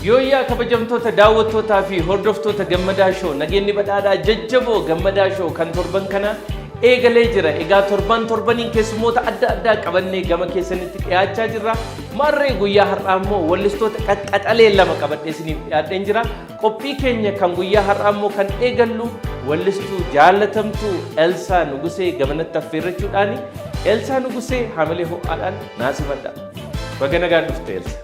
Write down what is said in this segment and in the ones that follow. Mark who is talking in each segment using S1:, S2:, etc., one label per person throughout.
S1: Yooyyaa kabajamtoota daawwattootaa fi hordoftoota Gammadaa Show, nageenyi badhaadhaa jajjaboo Gammadaa Show kan torban kana eegalee jira. Egaa torban torbaniin keessummoota adda addaa qabannee gama keessanitti dhiyaachaa jirra. Maarree guyyaa har'aa immoo wallistoota qaxxaxalee lama qabadhee isiniif dhiyaadheen jira. Qophii keenya kan guyyaa har'aa immoo kan eegallu wallistuu jaallatamtuu Elsaa Nugusee gamanatti affeerrachuudhaani. Elsaa Nugusee hamilee ho'aadhaan naasifadha. Baga nagaan dhufte, Elsa.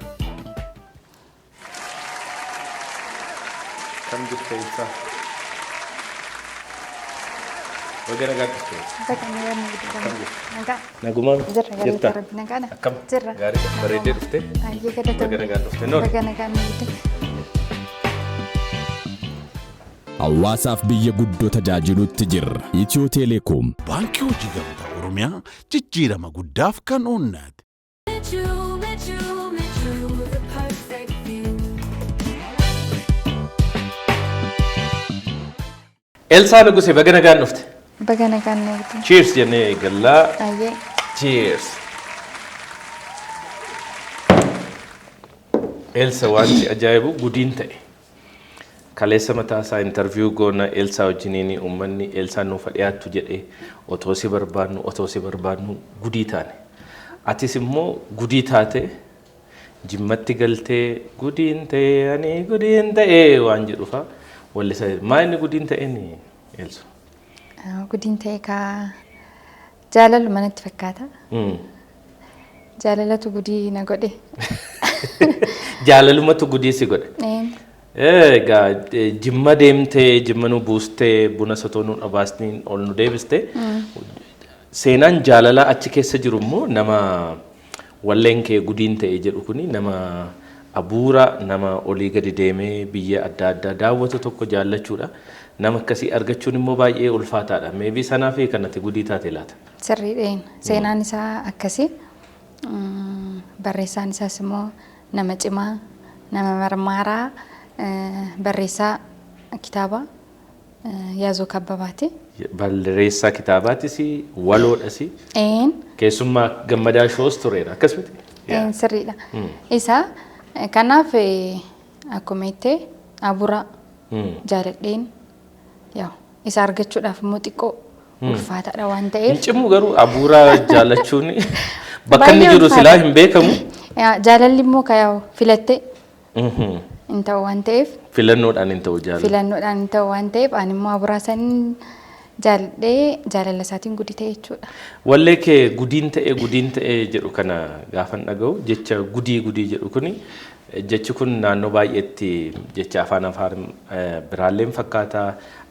S1: Kam jirta, Elsaa? Baga nagaan dhufte, Elsa.
S2: Baga nagaan nu
S1: Akkam
S2: guddifame.
S1: jirta?
S2: Nagaa.
S1: Nagumaan
S2: Jirra, galata
S1: jirta?
S2: Rabbi, nagaadha.
S1: Akkam?
S2: Jirra.
S1: Gaariidha. Bareeddee dhufte.
S2: Baay'ee galatoomi.
S1: Baga nagaan dhufte. Noor.
S2: Baga nagaan nu guddifame.
S3: Hawaasaaf biyya guddoo tajaajiluutti jirra. Itiyoo Teleekoom.
S4: Baankii Hojii Gamtaa Oromiyaa, jijjiirama guddaaf kan onnate.
S5: Mitchell, Mitchell, Mitchell, the perfect view.
S1: Elsaa Nugusee, baga nagaan dhufte.
S2: Baga nagaan nu guddifame.
S1: Cheers jennee eegallaa.
S2: Baay'ee.
S1: Cheers. Elsa, wanti ajaa'ibu gudiin ta'e. Kaleessa mataa isaa interview goona Elsaa wajjiniin, uummanni Elsaan nuuf dhiyaattu jedhee otoo si barbaannu gudii taane. Atis immoo gudii taate, Jimmatti galtee gudiin ta'e, ani gudiin ta'e waan jedhufa wallisa. Maa inni gudiin ta'een, Elsa?
S2: Gudiin ta'e kaa jaalaluma natti fakkaata. Jaalalatu gudii na godhe.
S1: Jaalalumatu gudii si godhe. Egaa Jimma deemtee, Jimma nu buustee, buna sotoo nu dhabaasni ol nu deebiste. Seenaan jaalalaa achi keessa jiru immoo nama walleen kee gudiin ta'e jedhu kuni nama abuura, nama olii gadi deemee biyya adda addaa daawwatu tokko jaallachuudha. Nama akkasii argachuun immoo baay'ee ulfaataadha. Maybe sanaa fi kanatti gudii taate laata?
S2: Sirriidheen. Seenaan isaa akkasii. Barreessaan isaas immoo nama cimaa, nama marmaaraa, barreessaa kitaabaa Yaazoo Kabbabaati.
S1: Barreessaa kitaabatis, waloodhas. Keessummaa Gammadaa Shows tureera, akkasumatti.
S2: Een, sirriidha. Isa kanaaf akkuma jettee abuura jaaladheen, yaa isa argachuudhaaf immoo xiqqoo ulfaataadha waan
S1: Hin
S2: ta'eef.
S1: cimu garuu abuuraa jaallachuun bakka inni
S2: Baay'ee
S1: jiru silaa
S2: ulfaata.
S1: hin beekamu.
S2: Yaa, jaalalli immoo kayaa'u filattee hin ta'u waan ta'eef.
S1: Filannoodhaan hin ta'u jaalala.
S2: Filannoodhaan hin ta'u waan ta'eef, ani immoo abuuraa san jaaladhee jaalala isaatiin gudii ta'e jechuudha.
S1: Wallee kee gudiin ta'e, gudiin ta'e jedhu kana gaafan dhaga'u, jecha gudii gudii jedhu kuni, jechi kun naannoo baay'eetti jecha afaan biraalleen fakkaata,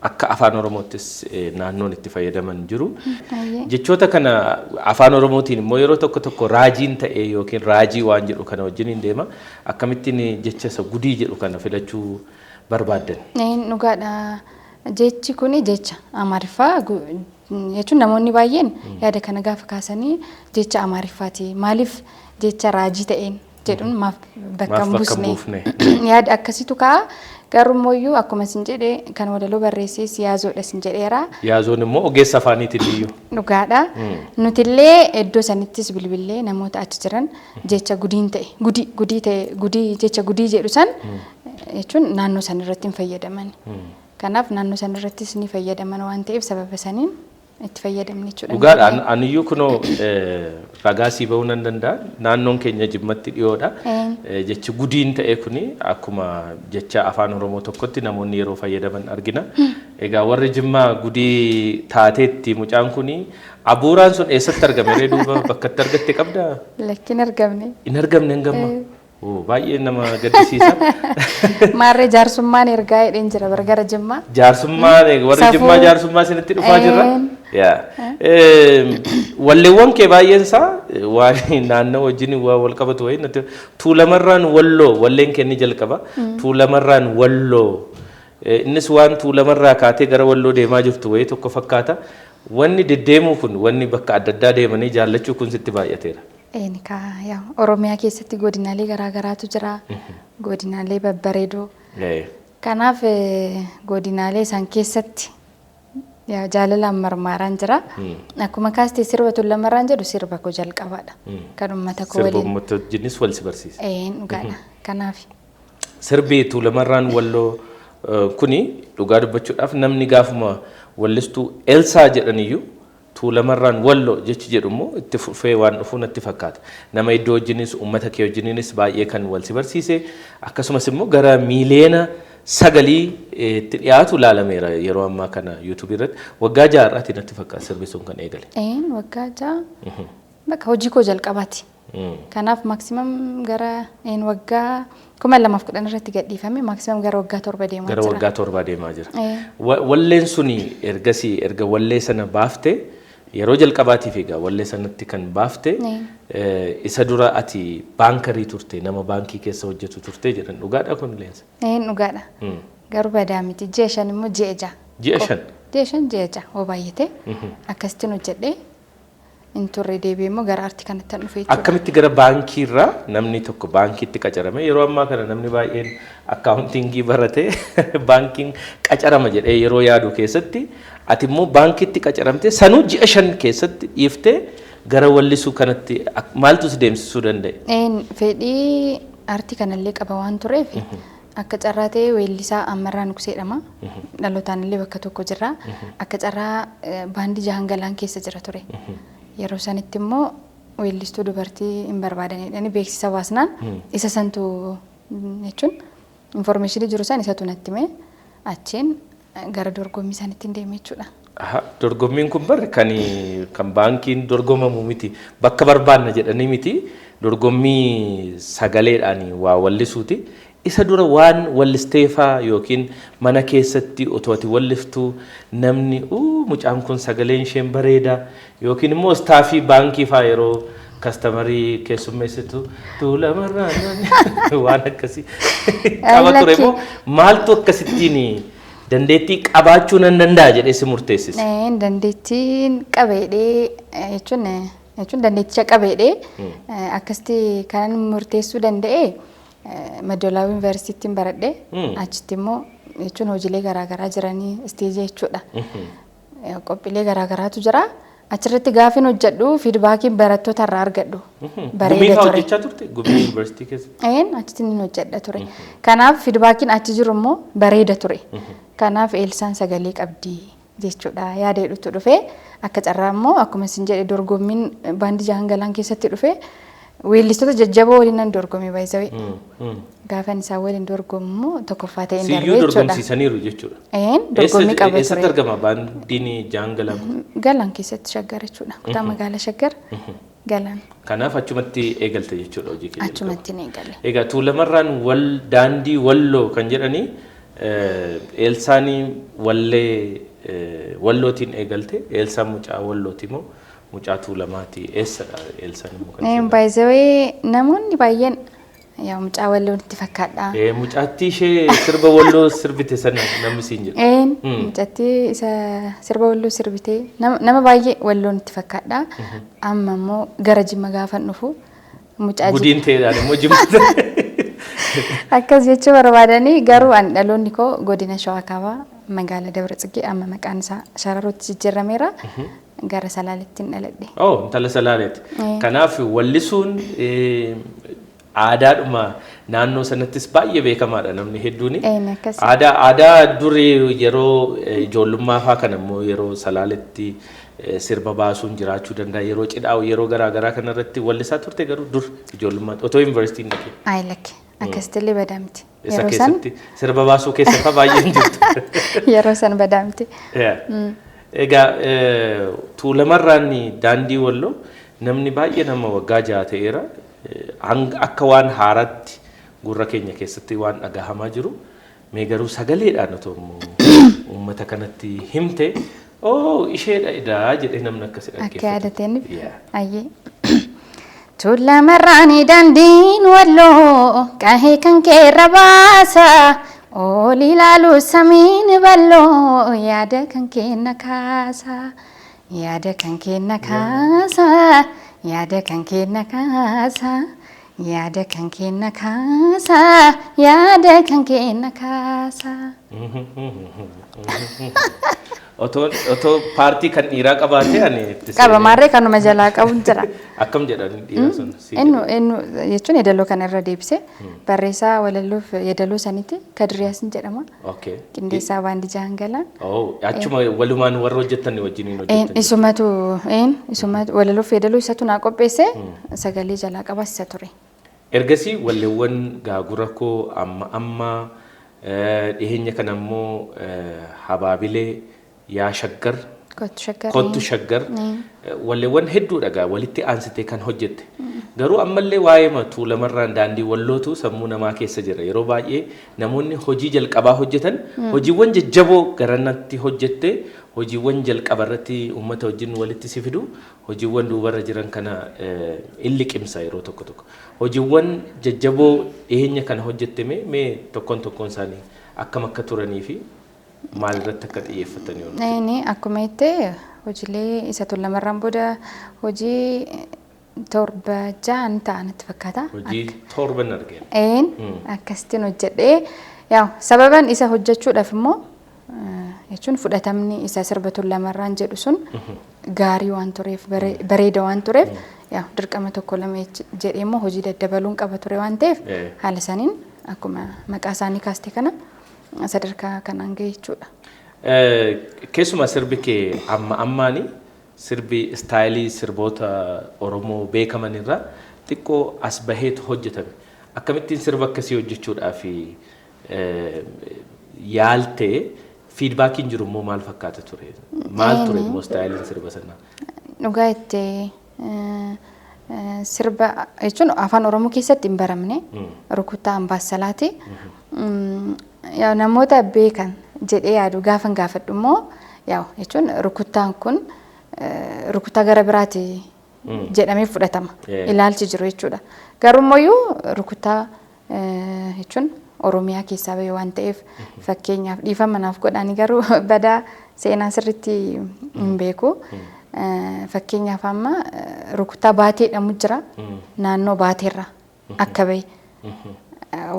S1: akka afaan Oromoottis naannoon itti fayyadaman jiru. Jechoota kana afaan Oromootiin immoo yeroo tokko tokko raajiin ta'e yookiin raajii waan jedhu kana wajjin hin deema. Akkamittiin jecha isa gudii jedhu kana filachuu barbaaddan?
S2: Dhugaadha. Jechi kuni jecha Amaariffaa jechuun namoonni baay'een yaada kana gaafa kaasanii jecha Amaariffaati. Maaliif jecha raajii ta'een jedhuun maaf bakka hin
S1: Maaf bakka hin
S2: buusne?
S1: buufne?
S2: Yaada akkasitu ka'a. Garuu immoo akkuma isin jedhe, kan walaloo barreesses Yaazoodha isin jedheera.
S1: Yaazoon immoo ogeessa afaaniitiin iyyuu.
S2: Dhugaadha. Nutillee iddoo sanittis bilbillee namoota achi jiran jecha gudiin ta'e, gudii gudii ta'e, gudii, jecha gudii jedhu san jechuun naannoo san irratti hin fayyadaman. Kanaaf naannoo san irrattis ni fayyadaman waan ta'eef, sababa saniin itti fayyadamne jechuudha.
S1: Dhugaadha. Aniyyuu kunoo ragaa sii ba'uu nan danda'a. Naannoon keenya Jimmatti dhiyoodha. Jechi gudiin ta'e kuni akkuma jecha afaan Oromoo tokkotti namoonni yeroo fayyadaman argina. Egaa warri Jimmaa gudii taateetti mucaan kuni, abuuraan sun eessatti argame ree duuba, bakka itti argatte qabdaa?
S2: Lakkiin argamne.
S1: Hin argamne hangamma. Oh, baay'ee nama gaddisiisa.
S2: Maarree jaarsummaan ergaa jedheen jira bargara Jimmaa.
S1: Jaarsummaa warri
S2: Safuu.
S1: Jimmaa jaarsummaa isinitti dhufaa jirra. Yaa. Walleewwan kee baay'een isaa waan naannoo wajjin waan wal qabatu wayii natti. Tuulamarraan Walloo walleen kee ni jalqaba. Tuulamarraan Walloo. Innis waan Tuulamarraa kaatee gara Walloo deemaa jirtu wayii tokko fakkaata. Wanni deddeemuu kun, wanni bakka adda addaa deemanii jaallachuu kun sitti baay'ateera.
S2: Kaa yaa Oromiyaa keessatti godinaalee garaa garaatu jira. Godinaalee babbareedoo. Kanaaf godinaalee isaan keessatti yaa jaalalaan marmaaraan jira. Akkuma kaastee, sirba Tuulamarraan jedhu sirba koo jalqabaadha. Kan uummata koo
S1: Sirba
S2: waliin.
S1: Uummata wajjinis wal si barsiisa.
S2: Dhugaadha. Kanaaf.
S1: Sirbi Tuulamarraan Walloo kuni dhugaa dubbachuudhaaf namni gaafuma wallistuu Elsaa jedhaniyyuu Tuulamarraan Walloo jechi jedhu immoo itti fufee waan dhufu natti fakkaata. Nama iddoo wajjinis uummata kee wajjininis baay'ee kan wal si barsiise, akkasumas immoo gara miiliyoona 9 itti dhiyaatu ilaalameera yeroo ammaa kana YouTube irratti. Waggaa 6 irraati natti fakkaata sirbi sun kan eegale.
S2: Een, waggaa 6 bakka hojii koo jalqabaati. Kanaaf maximum gara een waggaa 2010 irratti gadhiifame, maximum gara waggaa 7 deemaa
S1: Gara
S2: jira.
S1: waggaa 7 deemaa jira. Walleen suni ergasii erga wallee sana baafte, yeroo jalqabaatiif egaa wallee sanatti kan baafte, isa dura ati baankarii turte, nama baankii keessa hojjetu turte jedhan, dhugaadha kun, Leensa?
S2: Een, dhugaadha. Garuu badaa miti, ji'a 5 immoo ji'a 6.
S1: Ji'a 5.
S2: Ji'a 5, ji'a 6 hoo baay'ate akkasittiin hojjedhee hin turre, deebi'ee immoo gara aartii kanatti kan dhufe jechuudha.
S1: Akkamitti gara baankii irraa, namni tokko baankiitti qacarame, yeroo ammaa kana namni baay'een accountingii barate baankiin qacarama jedhee yeroo yaadu keessatti, ati immoo baankiitti qacaramte sanuu ji'a 5 keessatti dhiiftee gara wallisuu kanatti maaltu si deemsisuu danda'e?
S2: Een, fedhii aartii kanallee qaba waan tureef, akka carraa ta'ee weellisaa Ammarraa Nugsee jedhama. Dhalootaan illee bakka tokko jirra. Akka carraa baandii Jahan Galaan keessa jira ture. Yeroo sanitti immoo weellistuu dubartii hin barbaadanidha. Beeksisa baasnaan isa santu jechuun informationii jiru san isatu natti hime, achiin gara dorgommii sanitti hin deeme jechuudha.
S1: Aha, dorgommiin kun barri kan baankiin dorgomamu miti. Bakka barbaanna jedhanii miti. Dorgommii sagaleedhaan waa wallisuuti. Isa dura waan wallisteefaa yookiin mana keessatti otoo ati walliftuu namni uu mucaan kun sagaleen isheen bareeda, yookiin immoo staffii baankii faa yeroo customerii keessummeessitu Tuulamarraa waan akkasii qaba ture moo, maaltu akkasittiin dandeettii qabaachuu nan danda'a jedhee si murteessise?
S2: Dandeettiin qabeedhee jechuun dandeetticha qabeedhee akkasitti kanan murteessuu danda'e, Madda Walaabuu Yuunivarsiitiin baradhe, achitti immoo jechuun hojiilee garaagaraa jiranii stageii jechuudha. Qophiilee garaagaraatu jira. Achirratti gaafin hojjedhu feedbackiin barattoota irraa argadhu
S1: Gumii
S2: bareeda
S1: fa'aa
S2: ture.
S1: hojjechaa turte, gumii yuunivarsiitii keessatti?
S2: Een, achitti ni hojjedha ture. Kanaaf feedbackiin achi jiru immoo bareeda ture. Kanaaf Eelsaan sagalee qabdi jechuudha yaada jedhutu dhufe. Akka carraa immoo akkuma isin jedhe dorgommiin baandii Jahan Galaan keessatti dhufe, weellistoota jajjaboo waliin nan dorgome baay'isawee. Gaafan isaan waliin dorgomu immoo tokkoffaa ta'een
S1: Siyyuu
S2: darbe jechuudha.
S1: dorgomsiisaniiru jechuudha.
S2: Een, dorgommii qaba
S1: Eessatti
S2: ture.
S1: argama baandiin Jahan Galaan kun?
S2: Galaan keessatti, Shaggar jechuudha. Kutaa magaalaa Shaggar Galaan.
S1: Kanaaf achumatti eegalte jechuudha hojii kee jalqaba.
S2: Achumatti ni eegale.
S1: Egaa Tuulamarraan wal daandii Walloo kan jedhanii, Eelsaanii wallee wallootiin eegalte. Eelsaan mucaa Wallooti moo mucaa Tuulamaati? Eessadha Eelsaan immoo kan isheen?
S2: Baay'ee namoonni baay'een yaa mucaa Walloo itti fakkaadha.
S1: Mucaattii ishee sirba Walloo sirbite sana namni siin jedhu.
S2: Een, mucattii isa sirba Walloo sirbite nama baay'ee Walloon itti fakkaadha. Amma immoo gara Jimma gaafan dhufu mucaa
S1: Gudiin ta'eedhaan immoo Jimma.
S2: Akkas jechuu barbaadanii, garuu ani dhaloonni koo godina Shawaa Kaabaa, magaalaa Dabra Tsiggee, amma maqaan isaa Shararootti jijjiirameera. Gara Salaaletti hin dhaladhe.
S1: Oh, intala Salaaleeti. Kanaaf wallisuun aadaadhuma naannoo sanattis baay'ee beekamaadha namni hedduuni.
S2: Een, akkas.
S1: Aadaa durii yeroo ijoollummaa faa kana immoo yeroo Salaaletti sirba baasuun jiraachuu danda'a. Yeroo cidhaa, yeroo garaa garaa kanarratti wallisaa turte garuu dur ijoollummaa otoo yuunivarsiitii hin dhaqin?
S2: Ayi, lakke, akkasitti illee badaa miti.
S1: Isa keessatti sirba baasuu keessa fa baay'een jirtu.
S2: Yeroo san badaa miti.
S1: Egaa Tuulamarraan daandii Walloo namni baay'ee nama waggaa 6 ta'eera. Akka waan haaraatti gurra keenya keessatti waan dhagahamaa jiru. Mee garuu sagaleedhaan otoo immoo uummata kanatti himte, oo isheedha edaa jedhee namni akkasi
S2: Akka
S1: dhaggeeffatu.
S2: yaadateeniif. Ayyee. Tuulamarraani daandiin Walloo qahee kan keerra baasa. Ol ilaalu samiin bal'oo yaada kan kenna kaasa. Yaada kan kenna kaasa. Yaada kan kenna kaasa. Yaada kan kenna kaasa. Yaada kan kenna kaasa.
S1: Otoo paartii kan dhiiraa qabaate ani itti
S2: Qaba
S1: seenee-
S2: maarree kanuma jalaa qabuun jira.
S1: Akkam jedhan dhiira sun? Si
S2: Innu jechuun yeedaloo kana irra deebise, barreessaa walaloof yeedaloo sanitti Kadiriyaas jedhama. Qindeessaa baandii Jahangalaan.
S1: Oh, achuma walumaan warra hojjetan wajjiniin hojjetan.
S2: Isumatu walaloof yeedaloo isatu naa qopheesse, sagalee jalaa qabas isa ture.
S1: Ergasii walleewwan Gaagura Koo, Amma Amma, dhiyeenya kana immoo Habaabilee, Yaa Shaggar,
S2: Kottu Shaggar.
S1: Kottu Shaggar, walleewwan hedduudha gaa walitti aansitee kan hojjette. Garuu ammallee waa'ee Tuulamarraan Daandii Wallootu sammuu namaa keessa jira. Yeroo baay'ee namoonni hojii jalqabaa hojjetan, hojiiwwan jajjaboo garanatti hojjette, hojiiwwan jalqaba irratti uummata wajjin walitti si fidu, hojiiwwan duubarra jiran kana in liqimsa yeroo tokko tokko. Hojiiwwan jajjaboo dhiyeenya kana hojjette mee tokkoon tokkoon isaanii akkam akka turanii fi maal irratti akka xiyyeeffatan yoo
S2: Inni akkuma jettee hojiilee isa Tuulamarraan booda hojii 7 6 ta'an natti fakkaata.
S1: Hojii 7 argeen.
S2: Een, akkasittiin hojjedhee, yaa sababan isa hojjechuudhaaf immoo jechuun fudhatamni isa sirba Tuulamarraan jedhu sun gaarii waan tureef, bareeda waan tureef, yaa dirqama tokko lama jedhee immoo hojii daddabaluun qaba ture waan ta'eef, haala saniin akkuma maqaa isaanii kaaste kana sadarkaa kanaan gahe jechuudha.
S1: Keessumaa sirbi kee Amma Ammaani sirbi istaayilii sirboota Oromoo beekaman irraa xiqqoo as baheetu hojjetame. Akkamittiin sirba akkasii hojjechuudhaaf yaaltee, feedbackiin jiru immoo maal fakkaata ture? Maal ture immoo istaayiliin sirba sanaa?
S2: Dhugaa itti sirba jechuun afaan Oromoo keessatti hin baramne rukuttaa ambaassalaati. Namoota beekan jedhee yaadu gaafan gaafadhu immoo, yaa jechuun rukuttaan kun rukuttaa gara biraati jedhamee fudhatama. Ilaalchi jiru jechuudha. Garuu rukuttaa jechuun Oromiyaa keessaa bahe waan ta'eef, fakkeenyaaf dhiifama naaf godhani, garuu badaa seenaa sirriitti hin beeku. Fakkeenyaaf amma rukuttaa Baatee jedhamu jira. Naannoo Baateerra akka bahe.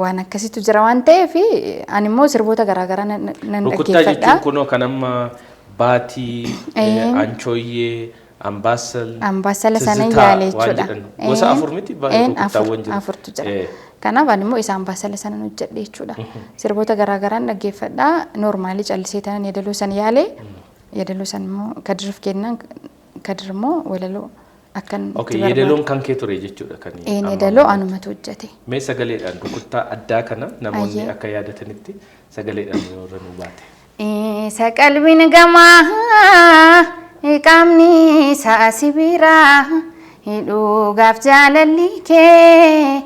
S2: Waan akkasiitu jira waan ta'eef, ani immoo sirboota garaagaraa nan
S1: Rukuttaa
S2: dhaggeeffadha.
S1: jechuun kunoo kan amma Baatii, Anchooyyee, Ambaassal,
S2: Ambaassala sana
S1: Tizzitaa
S2: yaale
S1: waan
S2: jechuudha.
S1: jedhan. Gosa afur miti rukuttaawwan jiru.
S2: Afurtu jira. Kanaaf ani immoo isa ambaassala sana hojjedhe jechuudha. Sirboota garaagaraan dhaggeeffadha. Normally callisee tanan yeedaloo san yaale. Yeedaloo san immoo Kadiriif kennan, Kadir immoo walaloo akkan
S1: Okay,
S2: itti barbaadu.
S1: Yeedaloon kan kee ture jechuudha kan
S2: Een,
S1: amma
S2: yeedaloo anumatu hojjete.
S1: Mee sagaleedhaan rukuttaa addaa kana namoonni
S2: Ayyee.
S1: akka yaadatanitti sagaleedhaan yoo irra nu baate.
S2: Isa qalbiin gamaa, qaamni isaa sibiiraa, dhugaaf jaalalli kee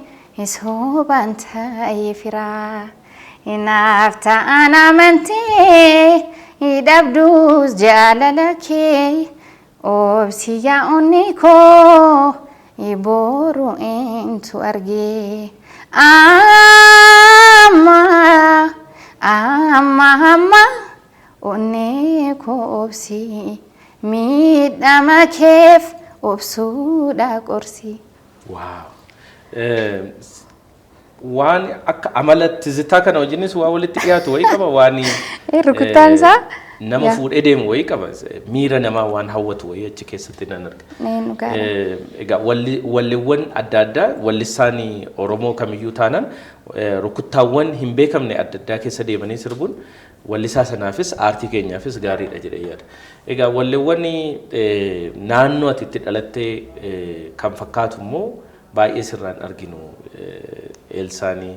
S2: soobaan ta'ee firaa. Naaf ta'an amantee dhabduus jaalala kee, obsi yaa onni koo, boru eentu argee. Amma amma amma onnee koo obsi, miidhama keef obsuudha qorsi.
S1: Wow. Waan akka amala Tizitaa kana wajjinis waa walitti dhiyaatu wayii qaba, waan
S2: Rukuttaan isaa
S1: nama fuudhee deemu wayii qaba, miira namaa waan hawwatu wayii achi keessatti nan arga.
S2: Dhugaadha.
S1: Egaa walleewwan adda addaa wallisaan Oromoo kamiyyuu taanaan rukuttaawwan hin beekamne adda addaa keessa deemanii sirbuun wallisaa sanaafis aartii keenyaafis gaariidha jedhee yaada. Egaa walleewwan naannoo ati itti dhalattee kan fakkaatu immoo baay'ee sirraan arginu. Eelsaanii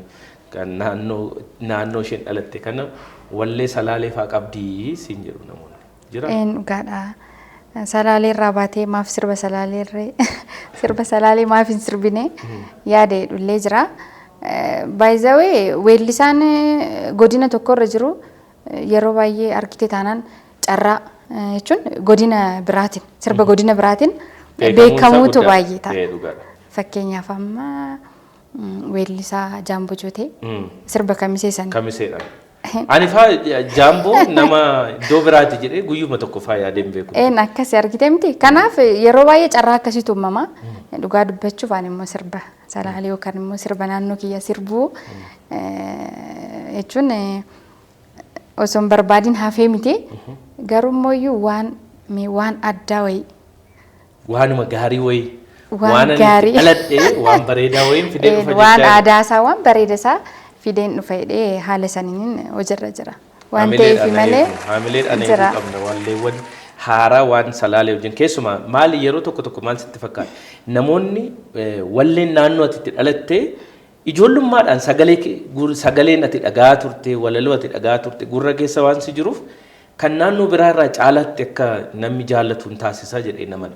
S1: kan naannoo isheen dhalatte kana wallee Salaalee fa'aa qabdii siin jedhu namoonni. Jira?
S2: Een, dhugaadha. Salaalee irraa baatee maaf sirba Salaalee sirba Salaalee maaf hin sirbine yaada jedhullee jira. Baay'izawee weellisaan godina tokkorra jiru yeroo baay'ee argite taanaan carraa jechuun godina biraatiin, sirba godina biraatiin beekamuutu baay'ee ta'a.
S1: Dhugaadha.
S2: Fakkeenyaaf amma weellisaa Jaamboo Jootee sirba Kamisee sana.
S1: Kamiseedha. Ani faa Jaamboo nama iddoo biraati jedhee guyyuma tokko faa yaadeen beeku.
S2: Een, akkasii argite miti. Kanaaf yeroo baay'ee carraa akkasiitu uumama. Dhugaa dubbachuuf ani immoo sirba Salaalee yookaan immoo sirba naannoo kiyya sirbuu jechuun osoo hin barbaadin hafee miti. Garuu immoo waan mee waan addaa wayii.
S1: Waanuma gaarii wayii.
S2: Waan
S1: Waan ani itti
S2: gaarii.
S1: dhaladhe, waan bareedaa wayiin fidee dhufa
S2: Waan
S1: jechaa.
S2: Aadaa isaa, waan bareeda isaa fideen dhufa jedhee haala saniin hojiirra jira. Waan ta'eef malee
S1: Haamileedhaan eeguu
S2: jira.
S1: qabna walleewwan haaraa waan Salaalee wajjin. Keessumaa maali, yeroo tokko tokko maal sitti fakkaata, namoonni walleen naannoo ati itti dhalattee ijoollummaadhaan sagalee sagaleen ati dhagaa turte, walaloo ati dhagaa turte gurra keessa waan si jiruuf, kan naannoo biraa irraa caalaatti akka namni jaallatu hin taasisaa jedhee namana.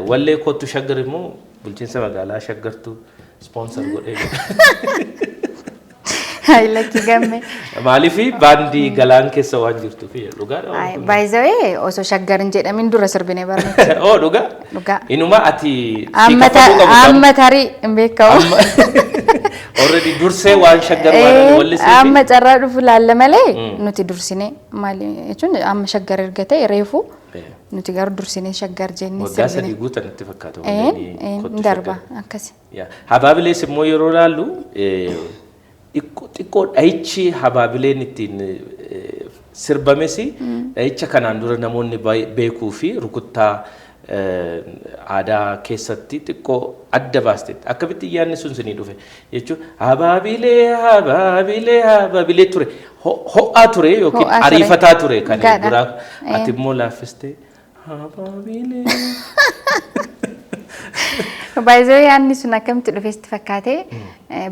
S1: Wallee Kottu Shaggar immoo bulchiinsa magaalaa Shaggartu sponsor godhee jira.
S2: Hayi, lakki gamme.
S1: Maaliif baandii Galaan keessa waan jirtuuf, dhugaadha.
S2: Baay'ee osoo Shaggar hin jedhamin dura sirbinee barnoota.
S1: Oh, dhugaa?
S2: Dhugaa.
S1: Inuma ati si
S2: Amma
S1: kaffaluu qabu.
S2: Amma tarii hin beekamu.
S1: Already dursee waan Shaggar waan ani wallisee fi
S2: Amma carraa dhufu laalla malee, nuti dursinee, maali jechuun, amma Shaggar erga ta'e reefu, nuti garuu dursinee Shaggar jennee
S1: Waggaa
S2: sirbine.
S1: 3 guutan natti fakkaata.
S2: Een
S1: Walleen
S2: een
S1: Kottu
S2: darba
S1: Shaggar.
S2: akkasi.
S1: Yaa. Habaabilees immoo yeroo ilaallu, xiqqoo xiqqoo dhahichi habaabileen ittiin sirbames dhahicha kanaan dura namoonni beekuu fi rukuttaa aadaa keessatti xiqqoo adda baasteetti. Akkamitti yaadni sun sinii dhufe jechuun, habaabilee habaabilee habaabilee ture, ho'aa ture yookiin
S2: Ho'aa ture.
S1: ariifataa ture kan
S2: Dhugaadha.
S1: duraa, ati immoo laaffistee habaabilee.
S2: Baay'ee yaadni sun akkamitti dhufe sitti fakkaate,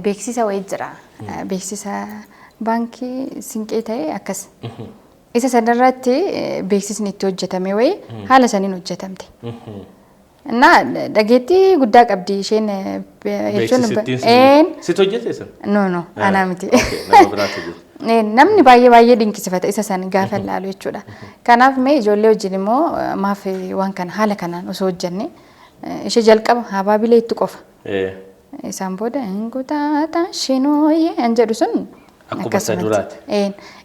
S2: beeksisa wayii jira. Beeksisa baankii Sinqee ta'e akkas. Isa sanarratti beeksisni itti hojjetame wayii haala saniin hojjetamte. Innaa dhageettii guddaa qabdi isheen jechuun
S1: Beeksisittiin
S2: een
S1: situ hojjete san?
S2: No, anaa miti.
S1: Okay, nama biraatu hojjete.
S2: Namni baay'ee baay'ee dinqisifata isa san gaafa ilaalu jechuudha. Kanaaf mee ijoollee wajjin immoo maaf waan kana haala kanaan osoo hojjenne, ishee jalqaba habaabilee itti qofa. Isaan booda "Inguutaata shinooyee" an jedhu sun
S1: Akkuma isa duraati.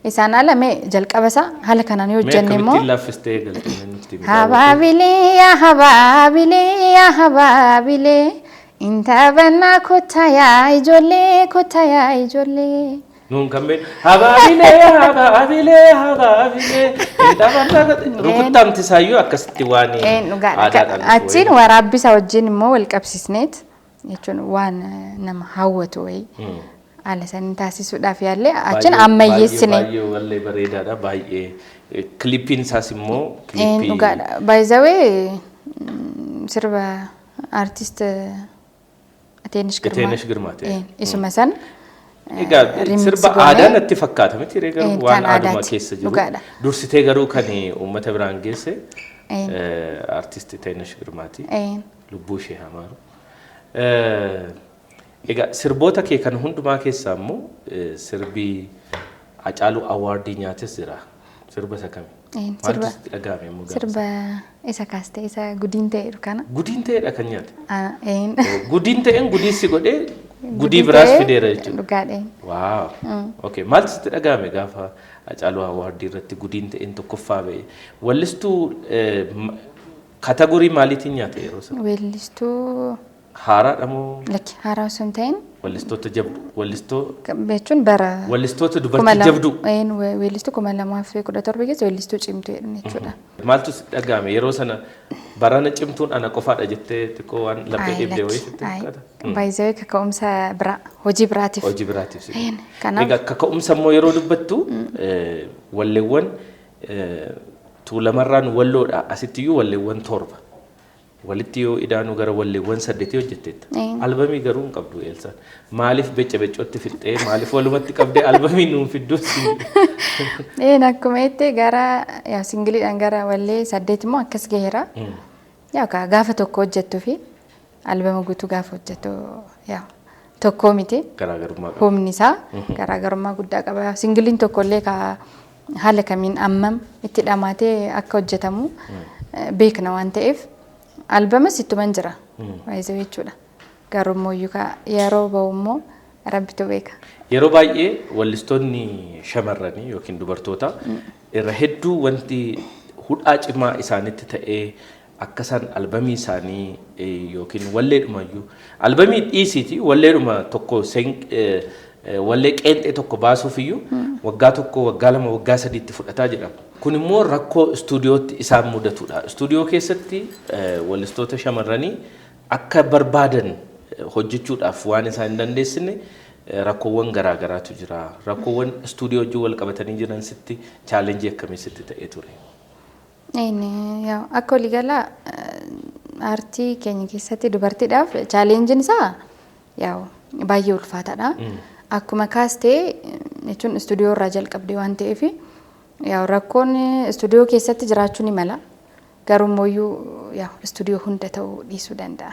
S2: Isaan ala mee jalqaba isaa haala kanaan yoo
S1: Mee
S2: hojjenne immoo
S1: akkamittiin laaffistee eegalte nutti himi?
S2: Habaabilee yaa habaabilee yaa habaabilee, intabannaa kottaa yaa ijoollee, kottaa yaa ijoollee.
S1: Nuun kan beeknu habaabilee habaabilee habaabilee intabannaa, rukuttamti isaayyuu akkasitti waan
S2: Dhugaadha.
S1: aadaadhaan dhufu
S2: Achiin
S1: wayii.
S2: Waraabbisa wajjin immoo wal qabsiisneet jechuun waan nama hawwatu wayii haala saniin taasisuudhaaf yaallee achiin ammayyeessine.
S1: Baay'ee wallee bareedaadha, baay'ee kilippiin isaas immoo kilippii
S2: Dhugaadha. Baay'izawee sirba artist Ateenesh Girmaa.
S1: Ateenesh Girmaati.
S2: Isuma san
S1: Egaa
S2: remix
S1: sirba
S2: goonee
S1: aadaa natti fakkaata miti ree garuu waan
S2: kan
S1: aaduma
S2: aadaati.
S1: keessa jiru.
S2: Dhugaadha.
S1: Dursitee garuu kan uummata biraan geesse artist Ateenesh Girmaati. Lubbuu ishee hamaaru. Egaa sirboota kee kan hundumaa keessaa immoo sirbi Hacaaluu Award nyaates jira. Sirba isa kami? Maaltu sitti dhaga'ame immoo gaafa
S2: Sirba isa kaastee, isa gudiin ta'edhu kana.
S1: Gudiin ta'edha kan nyaate.
S2: Ah, een.
S1: Gudiin ta'een gudii si godhee gudii biraas
S2: ta'ee
S1: fideera jechuudha.
S2: Dhugaadha.
S1: Wow. Okay. Maaltu sitti dhaga'ame gaafa Hacaaluu Award irratti gudiin ta'een tokkoffaa ba'e? Wallistuu category maaliitiin nyaate yeroo sana?
S2: Weellistuu
S1: Haaraadha moo
S2: Lakki, haaraa osoo hin ta'in
S1: wallistoota jabdu wallistoo
S2: jechuun bara
S1: wallistoota dubartii jabduu?
S2: Weellistuu 2017 keessa weellistuu cimtuu jedhan jechuudha.
S1: Maaltu sitti dhaga'ame yeroo sana? Barana cimtuun ana qofaadha jettee xiqqoo waan laphee dhibdee wayii sitti fakkaata?
S2: Baay'ee kaka'umsa biraa, hojii biraatiif.
S1: Hojii biraatiif si
S2: Kanaaf
S1: Egaa kaka'umsa immoo yeroo dubbattu, walleewwan Tuulamarraan Walloodha asittiyyuu walleewwan 7 walitti yoo idaanuu gara walleewwan 8 hojjetteetta. Albamii garuu hin qabdu, Eelsaan. Maaliif becce beccootti fixxee, maaliif walumatti qabdee albamii nuun fidduu?
S2: Een, akkuma jettee gara yaa singleiidhaan gara wallee 8 immoo akkas gaheera. Yaa gaafa tokko hojjettuu fi albama guutuu gaafa hojjettu yaa tokkoo miti.
S1: Garaagarummaa qaba.
S2: Humni isaa garaagarummaa guddaa qaba. Singleiin tokko illee ka haala kamiin ammam itti dhamaatee akka hojjetamu beekna waan ta'eef, albamas ittuman jira. Baay'ee jechuudha. Garuu immoo yeroo bahu immoo Rabbitu beeka.
S1: Yeroo baay'ee wallistoonni shamarranii yookiin dubartoota irra hedduu wanti hudhaa cimaa isaanitti ta'ee akka isaan albamii isaanii yookiin walleedhumayyuu, albamii dhiisiiti, walleedhuma tokko Wallee qeenxee tokko baasuuf iyyuu waggaa 1, waggaa 2, waggaa 3tti fudhataa jedhama. Kun immoo rakkoo istuudiyootti isaan mudatudha. Istuudiyoo keessatti wallistoota shamarranii akka barbaadan hojjechuudhaaf waan isaan hin dandeessine rakkoowwan garaa garaatu jira. Rakkoowwan istuudiyoo wajjin wal qabatanii jiran sitti challenge akkamii sitti ta'ee ture?
S2: Akka waliigalaa aartii keenya keessatti dubartiidhaaf challengein isaa yaa'u baay'ee ulfaataadha. Akkuma kaastee jechuun istuudiyoo irraa jalqabdee waan ta'eef, yaa'u rakkoon istuudiyoo keessatti jiraachuu ni mala. Garuu immoo yaa'u istuudiyoo hunda ta'uu dhiisuu danda'a.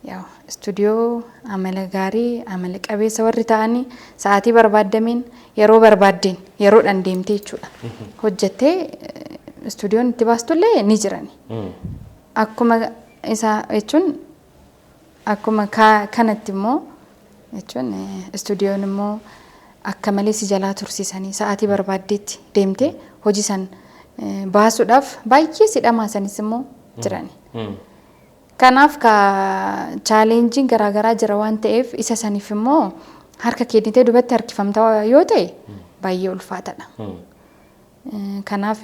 S2: Yaa'u istuudiyoo amala gaarii, amala qabeessa warri ta'anii sa'aatii barbaaddameen, yeroo barbaaddeen, yeroodhaan deemtee jechuudha. Hojjettee istuudiyoon itti baastullee ni jirani. Akkuma isaa jechuun akkuma kanatti immoo jechuun istuudiyoon immoo akka malee si jalaa tursiisanii sa'aatii barbaaddeetti deemtee hojii san baasuudhaaf baay'ee si dhamaasanis immoo jirani. Kanaaf ka challengein garaagaraa jira waan ta'eef, isa saniif immoo harka kennitee dubatti harkifamtaa yoo ta'e baay'ee ulfaataadha. Kanaaf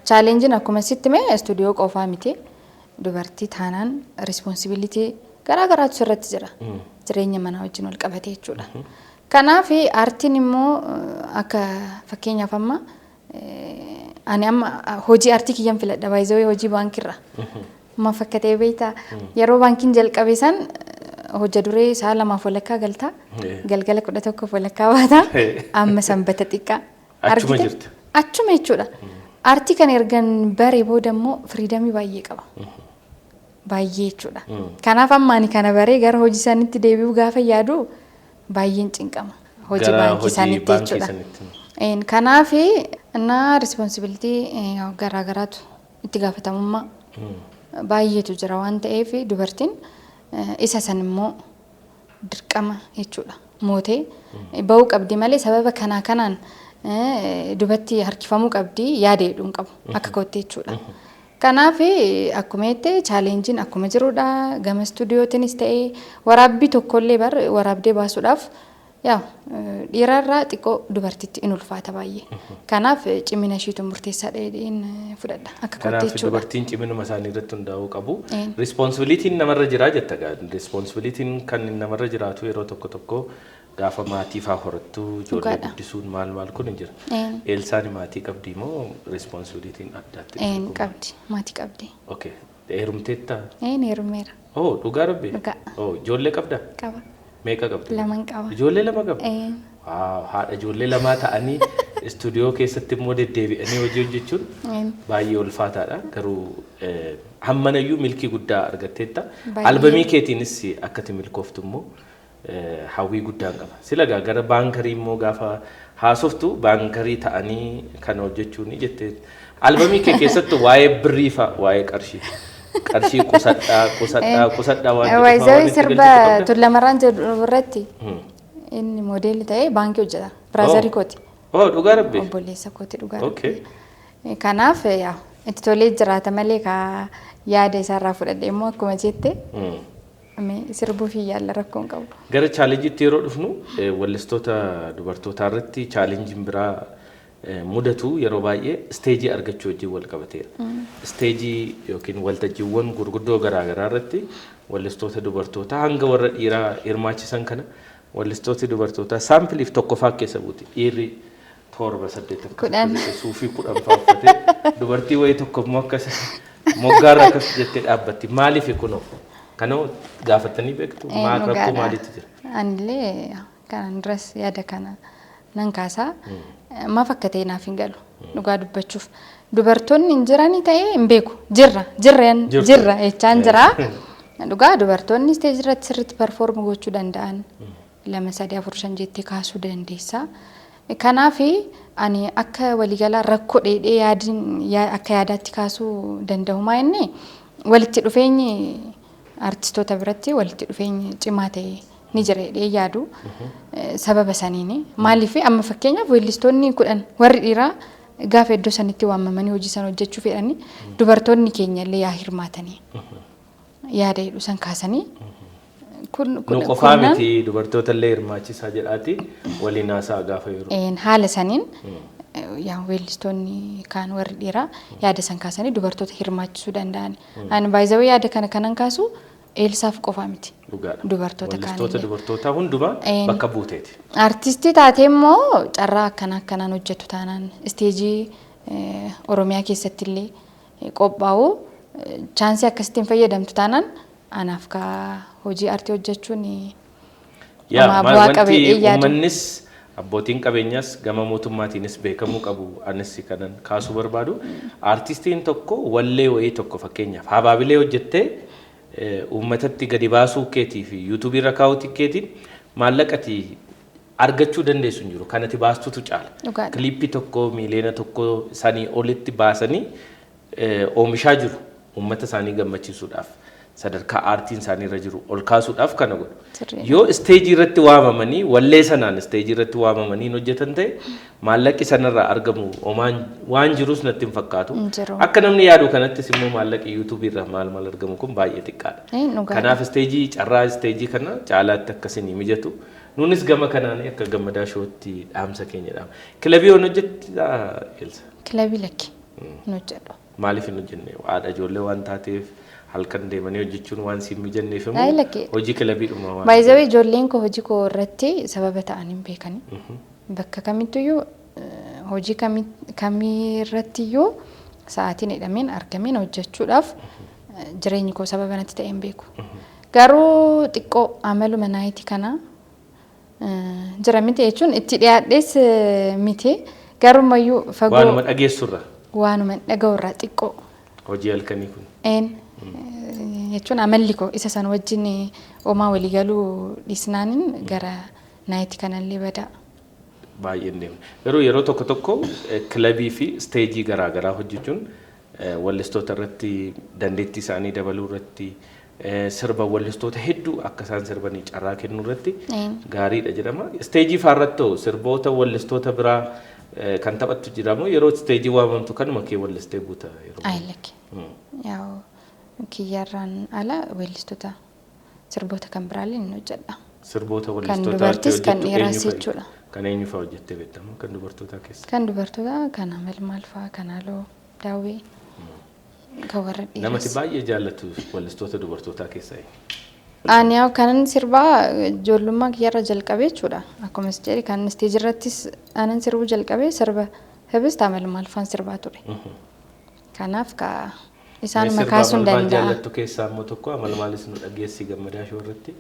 S2: challengein akkuma sitti mee istuudiyoo qofaa miti, dubartii taanaan responsibility garaagaraatu sirratti jira. Jireenya manaa wajjin wal qabate jechuudha. Kanaaf aartiin immoo akka fakkeenyaaf amma ani amma hojii aartii kiyyan filadha, baay'ee hojii baankiirra. Amma fakkatee beektaa, yeroo baankiin jalqabe san hojja duree sa'a 2:30 galtaa, galgala 11:30 baataa, amma sanbata xiqqaa.
S1: Achuma jirta.
S2: Achuma jechuudha. Aartii kana ergan baree booda immoo freedom baay'ee qaba. Baay'ee jechuudha. Kanaaf amma ani kana baree gara hojii isaaniitti deebi'uu gaafa yaadu baay'een cinqama. Hojii baankii isaaniitti jechuudha. Kanaaf innaa responsibility garaagaraatu, itti gaafatamummaa baay'eetu jira waan ta'eef, dubartiin isa san immoo dirqama jechuudha. Mootee bahuu qabdi malee sababa kanaa kanaan dubatti harkifamuu qabdi yaada jedhu hin qabu akka kootti jechuudha. Kanaaf akkuma jette challengein akkuma jirudha, gama istuudiyootiinis ta'ee waraabbii tokkollee bar waraabdee baasuudhaaf yaa dhiirarraa xiqqoo dubartitti in ulfaata baay'ee. Kanaaf cimina ishiitu murteessaadha jedheen fudhadha akka kootti
S1: Kanaaf
S2: jechuudha.
S1: dubartiin ciminuma isaanii irratti hundaa'uu qabu. Responsibilityn namarra jira jetta gaa. Responsibilityn kan namarra jiraatu yeroo tokko tokko gaafa maatii faa horattu, ijoollee guddisuun maal maal kun hin jira. Eelsaan maatii qabdi moo responsibilityn addaatti?
S2: Een, qabdi, maatii qabdi.
S1: Okay. Heerumteetta?
S2: Een, heerumeera.
S1: Oh, dhugaa rabbi?
S2: Dhugaa.
S1: Oh, ijoollee qabda?
S2: Qaba.
S1: Meeqa qabdi?
S2: Laman qaba.
S1: Ijoollee lama qabdi?
S2: Een.
S1: Wow, haadha ijoollee lamaa ta'anii istuudiyoo keessatti immoo deddeebi'anii hojii hojjechuun baay'ee ulfaataadha. Garuu hammanayyuu milkii guddaa argatteetta.
S2: Baay'ee.
S1: Albamii keetiinis akkati milkooftu immoo hawwii guddaan qaba. Sila gaa gara banker immoo gaafa haasoftu banker ta'anii kana hojjechuun jettee, albamii kee keessattu waa'ee birrii fa'a, waa'ee qarshii. Qarshii qusadhaa, qusadhaa, qusadhaa waan jedhu fa'aa waan
S2: Waayizawii
S1: itti
S2: sirba
S1: galchitu qabda?
S2: Tullamarraan jedhu irratti inni moodeelli ta'ee baankii hojjeta. Brother kooti.
S1: Oh, dhugaa rabbi.
S2: Obboleessa kooti, dhugaa rabbi.
S1: Okay.
S2: Kanaaf yaa itti tolee jiraata malee ka yaada isaarraa fudhadhe immoo akkuma jette mee sirbuu fi yaalla rakkoon qabu.
S1: Gara challengeitti yeroo dhufnu, wallistoota dubartootaa irratti challengein biraa mudatu yeroo baay'ee stage argachuu wajjin wal qabateera. Stage yookiin waltajjiiwwan gurguddoo garaagaraa irratti wallistoota dubartootaa hanga warra dhiiraa hirmaachisan kana wallistooti dubartootaa saampiliif tokkoffaa keessa buuti. Dhiirri torba, saddeet akkas
S2: 10.
S1: suufii 10 fa'aa uffatee, dubartii wayii tokko immoo akkas moggaarra akkas jettee dhaabbatti. Maaliif kunoo? Kanoo gaafatanii beektu? Maal rakkoo
S2: Dhugaadha.
S1: maaliitu jira?
S2: Anillee kanaan duras yaada kana nan kaasaa. Maaf akka ta'e naaf hin galu dhugaa dubbachuuf. Dubartoonni hin jiranii ta'ee hin beeku. Jirra jirra
S1: Jirtu.
S2: jirra jechaan jira. Dhugaa dubartoonni stage irratti sirriitti perform gochuu danda'an lama, sadii, afur, shan jettee kaasuu dandeessa. Kanaaf ani akka waliigalaa rakkoo dheedhee yaadin akka yaadaatti kaasuu danda'u maa inni walitti dhufeenyi artistoota biratti walitti dhufeenyi cimaa ta'e ni jira jedhee yaadu sababa saniini. Maaliif, amma fakkeenyaaf weellistoonni 10 warri dhiiraa gaafa iddoo sanitti waamamanii hojii sana hojjechuu fedhanii, dubartoonni keenya illee yaa hirmaatanii yaada jedhu san kaasanii. Kun
S1: Nu qofaa miti, dubartoota illee hirmaachisaa jedhaati waliin haasa'a gaafa yeroo.
S2: Haala saniin yaa weellistoonni kaan warri dhiiraa yaada san kaasanii dubartoota hirmaachisuu danda'an. Ani baay'ee yaada kana kanan kaasu Eelsaaf qofaa miti.
S1: Dhugaadha.
S2: Dubartoota
S1: Weellistoota
S2: kaanillee.
S1: Dubartoota hundumaa bakka buuteeti.
S2: Artistii taatee immoo carraa akkana akkanaan hojjettu taanaan, isteejii Oromiyaa keessatti illee qophaa'u chaansii akkasittiin fayyadamtu taanaan, anaaf ka hojii artii hojjechuun
S1: Yaa
S2: homaa
S1: maal
S2: bu'aa
S1: wanti
S2: qabeedhee yaadu.
S1: Uummannis, abbootiin qabeenyaas, gama mootummaatiinis beekamuu qabu, anis kanan kaasuu barbaadu. Artistiin tokko wallee wayii tokko, fakkeenyaaf habaabilee hojjettee uummatatti gadi baasuu keetii fi yuutuubii irra kaa'uu keetiin maallaqati argachuu dandeessu hin jiru. Kanati baastutu caala.
S2: Dhugaadha.
S1: Kiliippii tokko 1 miiliyoona sanii olitti baasanii oomishaa jiru. Uummata isaanii gammachiisuudhaaf, sadarkaa aartiin isaanii irra jiru ol kaasuudhaaf kana godhu. Yoo isteejii irratti waamamanii, wallee sanaan isteejii irratti waamamanii hin hojjetan ta'e, maallaqi sanarraa argamu homaan waan jirus natti hin fakkaatu.
S2: Hin jiru.
S1: Akka namni yaadu kanattis immoo maallaqi yuutuubii irraa maal maal argamu kun baay'ee xiqqaadha.
S2: Dhugaadha.
S1: Kanaaf isteejii, carraa isteejii kana caalaatti akkasii mijatu. Nunis gama kanaan akka Gammadaa Showtti dhaamsa keenya dhaama. Kilabii yoon hojjettaa, Elsa?
S2: Kilabii lakki, hin hojjedhu.
S1: Maaliif hin hojjenne? Haadha ijoollee waan taateef, halkan deemanii hojjechuun waan siin mijanneef
S2: Ay,
S1: immoo
S2: lakki.
S1: hojii kilabiidhuma waan.
S2: Baay'ee ijoolleen koo hojii koo irratti sababa ta'an hin beekani. Bakka kamittiyyuu, hojii kamirrattiyyuu sa'aatiin hidhameen argameen hojjechuudhaaf jireenyi koo sababa natti ta'e hin beeku. Garuu xiqqoo amaluma naayitii kana jira miti jechuun itti dhiyaadhees miti, garumayyuu fagoo
S1: Waanuma dhageessurra
S2: waanuma dhaga'urraa xiqqoo.
S1: Hojii halkanii kun.
S2: Een, jechuun amalli koo isa san wajjin homaa waliigaluu dhiisnaanin gara naayitii kanallee badaa.
S1: Baay'ee hin deemne. Garuu yeroo tokko tokko kilabii fi isteejii garaa garaa hojjechuun wallistoota irratti dandeettii isaanii dabaluu irratti, sirba wallistoota hedduu akka isaan sirbanii carraa kennuu irratti gaariidha jedhama. Isteejii faarratti hoo sirboota wallistoota biraa kan taphattu jiramoo yeroo isteejii waamamtu kanuma kee wallistee buuta yeroo?
S2: Ay lakki. Yaa'u kiyyarraan ala weellistoota sirboota kan biraallee ni hojjedha.
S1: Sirboota
S2: Kan
S1: wallistoota
S2: dubartis kan
S1: hojjettu
S2: dhiiraas
S1: eenyu fa'i?
S2: jechuudha.
S1: Kan eenyu fa'aa hojjettee beektamu kan dubartootaa keessa?
S2: Kan dubartootaa kan Amal maal fa'aa, kan Haaloo Daawwee, kan warra
S1: Namati
S2: dhiiraas.
S1: baay'ee jaallatu wallistoota dubartootaa keessaa eenyu?
S2: Ani yaa'u kanan sirbaa ijoollummaa kiyyarra jalqabee jechuudha. Akkuma si jedhe, kan isteejii irrattis anan sirbuu jalqabee sirba Hibist Amal maal fa'aan sirbaa ture. Kanaaf ka isaanuma
S1: Sirba
S2: kaasuun
S1: Amal maal
S2: danda'a.
S1: jaallattu keessaa immoo tokko Amal maalis nu dhageessi Gammadaa Show irratti.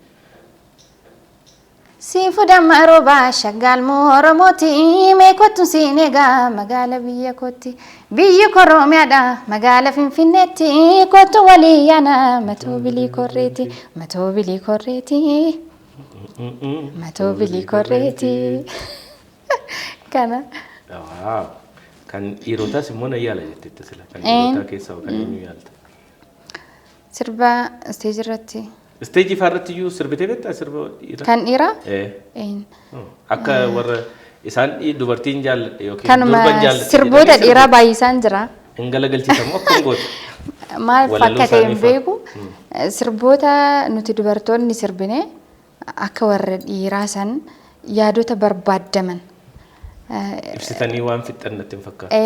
S2: Siifu damma roobaa shaggaalmoo Oromooti, meekottu siin egaa magaala biyya kootti, biyyi Oromiyaadha, magaala Finfinneetti kottu walii yaana, matoo bilii korreeti, matoo bilii korreeti, matoo bilii korreeti. Kana.
S1: Waaw. Kan dhiirotaas immoo na yaala jetteetta sila. Kan dhiirotaa keessaa kan eenyu yaalta?
S2: Sirba isteejii irratti.
S1: Isteejii fa'aa iyyuu sirbitee beektaa sirba dhiiraa?
S2: Kan dhiiraa?
S1: Ee.
S2: Een.
S1: Akka warra isaan dubartiin jaalladhe yookiin
S2: Kanuma
S1: durban jaalladhe
S2: sirboota
S1: jedhanii
S2: dhiiraa
S1: sirbu.
S2: baay'isaan jira.
S1: Hin galagalchiisamu akkam goota?
S2: Maal
S1: Walaloo
S2: akka ta'e hin
S1: isaanii fa'a.
S2: beeku. Sirboota nuti dubartoonni sirbine akka warra dhiiraa san yaadota barbaadaman.
S1: Ibsitanii waan fixxan natti hin fakkaatu.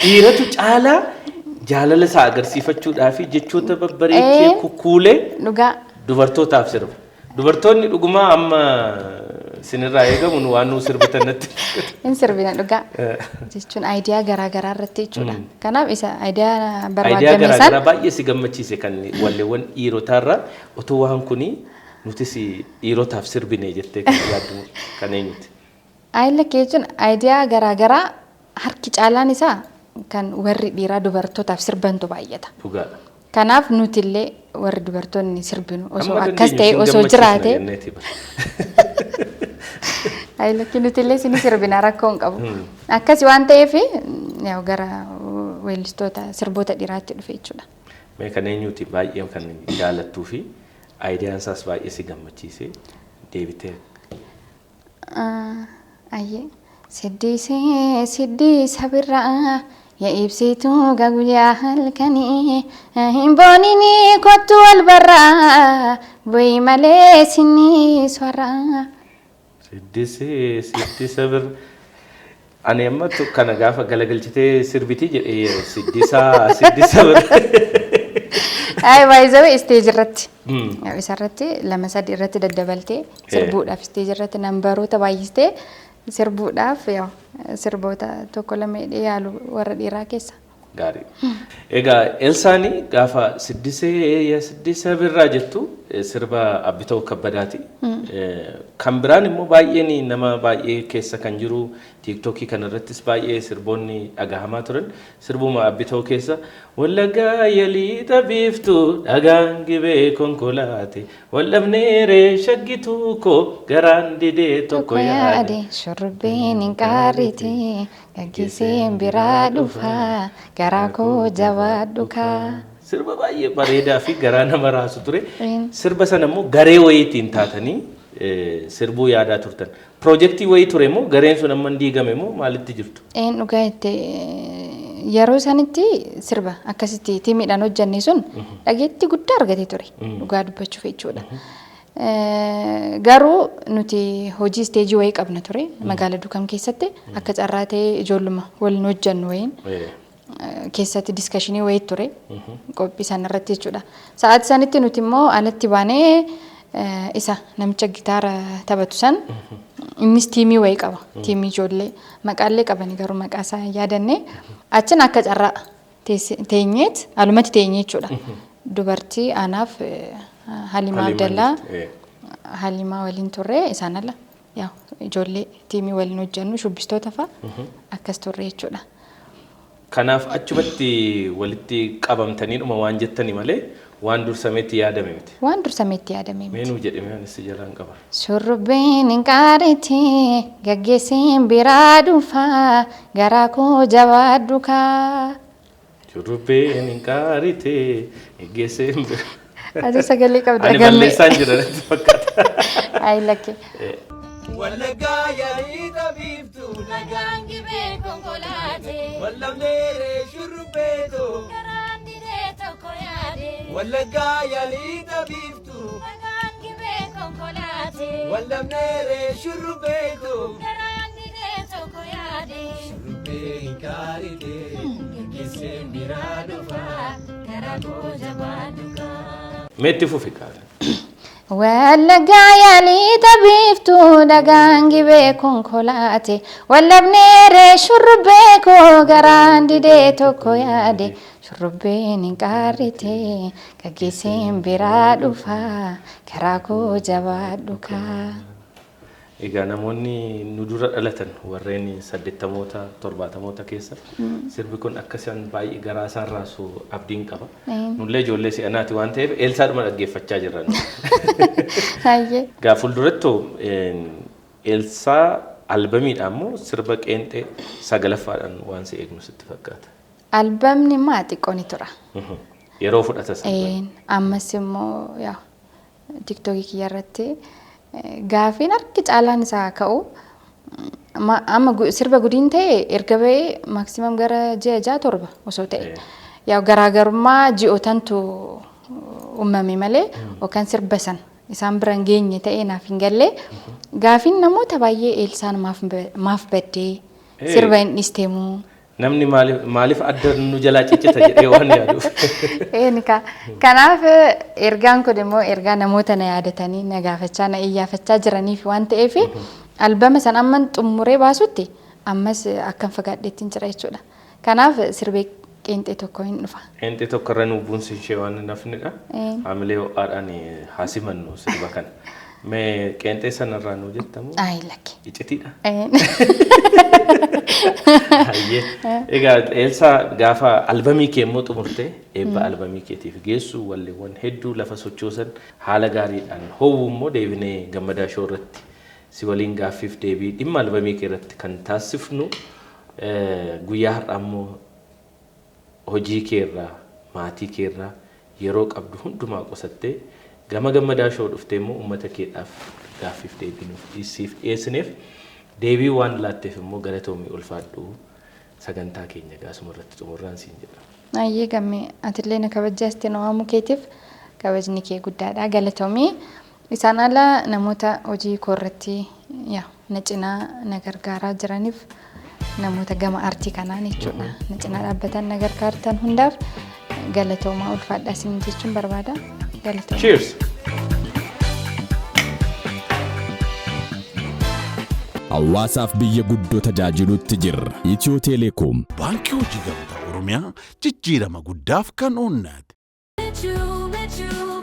S1: Dhiiratu caalaa jaalala isaa agarsiifachuudhaa fi jechoota babbareechee kukkuulee dubartootaaf sirba. Dubartoonni dhugumaa amma sinirraa eegamu nu waan nuu sirbitan natti.
S2: Hin sirbina dhugaa jechuun aayidiyaa garaa garaa irratti jechuudha. Kanaaf isa aayidiyaa
S1: Aayidiyaa
S2: barbaadame
S1: garaa
S2: san
S1: garaa baay'ee si gammachiise kan walleewwan dhiirotaarraa otoo waan kuni nutis dhiirotaaf sirbine jettee kan yaaddu kan eenyuti?
S2: Aayila jechuun aayidiyaa garaa garaa harki caalaan isaa kan warri dhiiraa dubartootaaf sirbantu baay'ata.
S1: Dhugaadha.
S2: Kanaaf nuti illee warri dubartoonni sirbinu osoo
S1: Amma
S2: akkas
S1: dandeenyu
S2: ta'e
S1: sin
S2: osoo
S1: gammachiisna
S2: jiraate.
S1: jenneeti bara.
S2: Aayilakki nuti illee sini sirbina, rakkoo hin qabu. Akkasi waan ta'eef yaa'u gara weellistoota sirboota dhiiraatti dhufe jechuudha.
S1: Mee kan eenyuti baay'ee kan jaalattuu fi aayidiyaan isaas baay'ee si gammachiise deebitee?
S2: Ayyee. Siddisee siddisa birraa Yaa ibsituu guyyaa halkanii hin booninii kottu wal barraa bu'ii malee sinni soraa.
S1: Siddisee siddisa bir. Ani amma kana gaafa galagalchitee sirbitii jedhee siddisaa siddisa bir.
S2: Ay, baay'ee stage irratti. Isarratti lama sadi irratti daddabaltee sirbuudhaaf, stage irratti nambaroota baay'istee sirbuudhaaf, yaa sirboota tokko lama hidhee yaalu warra dhiiraa keessa.
S1: Gaarii. Egaa Elsaanii gaafa siddisee yaa siddisa birraa jettu sirba Abbitoo Kabbadaati. Kan biraan immoo baay'een nama baay'ee keessa kan jiru, TikTokii kanarrattis baay'ee sirboonni dhagahamaa turan sirbuma Abbitoo keessa "Wallaggaa yaliixa biiftuu dhagaan gibee konkolaate wallabneeree shaggituu koo garaan didee tokko yaade."
S2: Shurrubbeen hin qaarrite gaggeesseen biraa dhufa garaa koo jabaadhu kaa.
S1: Sirba baay'ee bareedaa fi garaa nama raasu ture. Sirba sana immoo garee wayiitiin taatanii sirbuu yaadaa turtan. Piroojeektii wayii ture moo gareen sun amma hin diigame moo maalitti jirtu?
S2: Een, dhugaa itti yeroo sanitti sirba akkasitti tiimiidhaan hojjenne sun dhageettii guddaa argatee ture, dhugaa dubbachuuf jechuudha. Garuu nuti hojii stage wayii qabna ture magaalaa Dukam keessatti. Akka carraa ta'ee ijoolluma waliin hojjennu wayiin keessatti discussion wayii ture qophii sana irratti jechuudha. Sa'aatii sanitti nuti immoo alatti baanee isa namicha gitaara taphatu san, innis tiimii wayii qaba. Tiimii ijoollee maqaallee qabani, garuu maqaa isaa hin yaadanne. Achin akka carraa teenyeet alumatti teenyee jechuudha. Dubartii anaaf Halimaa Abdallaa, Halimaa waliin turre. Isaan ala yaa ijoollee tiimii waliin hojjennu, shubbistoota fa'a akkas turre jechuudha.
S1: Kanaaf achumatti walitti qabamtaniidhuma waan jettani malee waan dursameetti yaadame miti.
S2: Waan dursameetti yaadame miti.
S1: Meenuu jedhame anis jalaan qaba.
S2: Shurrubbeen hin qaarite gaggeesseen biraa dhufa garaa koo jabaadhu kaa.
S1: Shurrubbeen hin qaarite gaggeesseen bira.
S2: Ati sagalee qabda
S1: Ani
S2: gammee.
S1: balleessaan jira natti fakkaata.
S2: Ayi lakke.
S6: Wallaggaa yaalii biiftuu
S5: Dhagaan gibee konkolaatee
S6: wallabneeree shurrubbeetoo
S5: garaan didee tokko yaade.
S6: Wallaggaa yaalii biiftuu
S5: Dhagaan gibee konkolaatee
S6: wallabneeree shurrubbeetoo
S5: garaan didee tokko yaade.
S6: Shurrubbee hin qaaritee gaggeesseen biraa dhufa
S5: Garaa koo jabaadhu kaa.
S1: Meetti fufi kaata.
S2: Wallaggaa yaalii biiftuu dhagaan gibee konkolaate wallabneeree shurrubbee koo garaan didee tokko yaade. Shurrubbeen hin qaarrite gaggeesseen biraa dhufa garaa koo jabaadhu kaa.
S1: Egaa namoonni nu dura dhalatan warreen 80moota 70moota keessa sirbi kun akka isaan baay'ee garaa isaan raasu abdiin qaba. Nullee ijoollee si'anaati waan ta'eef Eelsaadhuma dhaggeeffachaa jirra.
S2: Hayyee.
S1: Gaa fuuldurattu Eelsaa albamiidhaan immoo sirba qeenxee sagalaffaadhaan waan si eegnu sitti fakkaata?
S2: Albamni maa xiqqoo ni tura.
S1: Yeroo fudhata sana.
S2: Ammas immoo yaa TikTokii kiyya irratti gaafiin harki caalaan isaa ka'u amma sirba gudiin ta'e erga ba'ee maximum gara ji'a 6 7 osoo ta'e. Yaa garaagarummaa ji'ootantu uumame malee yookaan sirba san isaan bira hin geenye ta'ee naaf hin galle. Gaafiin namoota baay'ee Eelsaan maaf baddee, sirba hin dhiisteemuu?
S1: Namni maaliif adda nu jalaa ciccita jedhee waan yaaduuf.
S2: Eenika. Kanaaf ergaan kun immoo ergaa namoota na yaadatanii na gaafachaa na iyyaafachaa jiraniif waan ta'eef albama san amman xumuree baasutti ammas akkan fagaadheettiin jira jechuudha. Kanaaf sirbee qeenxee tokko hin dhufa.
S1: Qeenxee tokko irra nu buunsi ishee waan hin hafnedha. Haamilee ho'aadhaan haa simannu sirba kana. Mee qeenxee sanarraa nu jettamu?
S2: Ayi lakke.
S1: Icitiidha. Hayyee. Egaa Eelsaa, gaafa albamii kee immoo xumurtee eebba albamii keetiif geessu, walleewwan hedduu lafa sochoosan haala gaariidhaan ho'u immoo deebinee Gammadaa Show irratti si waliin gaaffiif deebii dhimma albamii kee irratti kan taasifnu. Guyyaa har'aa immoo hojii keerraa, maatii keerraa yeroo qabdu hundumaa qusattee gama Gammadaa Show dhuftee immoo uummata keedhaaf gaaffiif deebii nuuf siif dhiyeessineef, deebii waan laatteef immoo galatoomii, ulfaadhu. Sagantaa keenya gaasuma irratti xumurraan siin jedha.
S2: Ayyee Gammee, atillee na kabajjaasti na waamuu keetiif kabajni kee guddaadha, galatoomii. Isaan ala namoota hojii koo irratti yaa na cinaa na gargaaraa jiraniif, namoota gama aartii kanaan jechuudha, na cinaa dhaabbatan, na gargaartan hundaaf galatoomaa, ulfaadhaa isin jechuun barbaada. Galatooma.
S1: Cheers!
S3: Hawaasaaf biyya guddoo tajaajiluutti jirra. Itiyoo Teleekoom.
S4: Baankii Hojii Gamtaa Oromiyaa, jijjiirama guddaaf kan oonnate.
S5: Mijuu, mijuu.